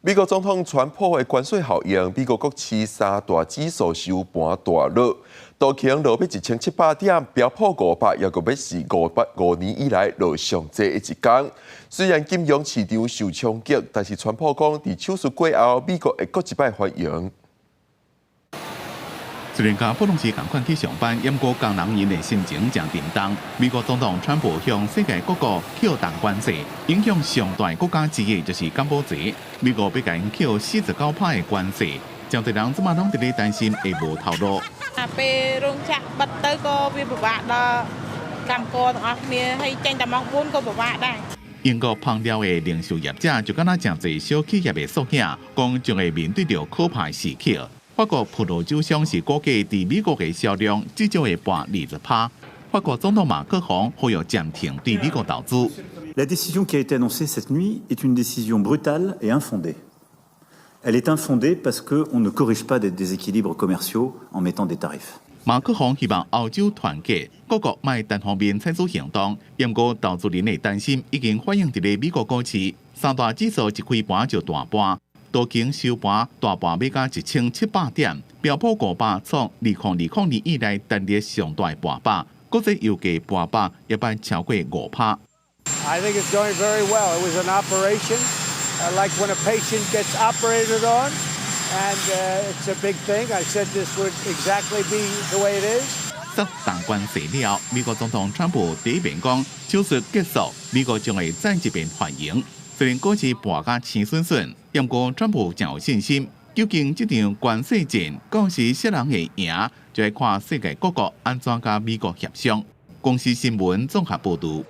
美國總統川普的關稅效應，美國股市三大指數收盤大落，道瓊落欲1700點，標普500猶閣欲是505年以來落上濟的一工。雖然金融市場受衝擊，但是川普講，佇手術過後，美國會閣一擺繁榮。雖然佮普通時仝款去上班，毋過工人𪜶的心情誠沉重。美國總統川普向世界各國課重關稅，影響上大國家之一就是柬埔寨。美國欲共𪜶課49%的關稅，誠濟人這馬攏佇咧擔心會無頭路。 អាពេលរោងចក្របិទទៅក៏វាពិបាកដល់កម្មករទាំងអស់គ្នាហើយចេញតែម៉ោង4ក៏ពិបាកដែរ英國烹調的零售業者就敢若誠濟小企業的縮影，講將會面對著可怕的時刻。法國葡萄酒商是估計佇美國的銷量至少會跌20%。法國總統馬克宏呼籲暫停對美國投資。 La décision qui a été annoncée cette nuit est une décision brutale et infondée. Elle est infondée parce qu'on ne corrige pas des déséquilibres commerciaux en mettant des tarifs. 馬克宏希望歐洲團結，各國莫單方面採取行動。毋過投資人的擔心已經反映佇咧美國股市，三大指數一開盤就大跌。道瓊收盤大跌欲共1700點，標普500創2020年以來單日上大跌幅，國際油價跌幅一般超過5%。 I think it's going very well. It was an operation, like when a patient gets operated on, and it's a big thing. I said this would exactly be the way it is. 設重關稅了，美國總統川普第一遍講手術結束，美國將會再一遍繁榮。雖然股市盤甲青筍筍，毋過川普誠有信心。究竟這場關稅戰到時啥人會贏，就愛看世界各國按怎佮美國協商。公視新聞綜合報導。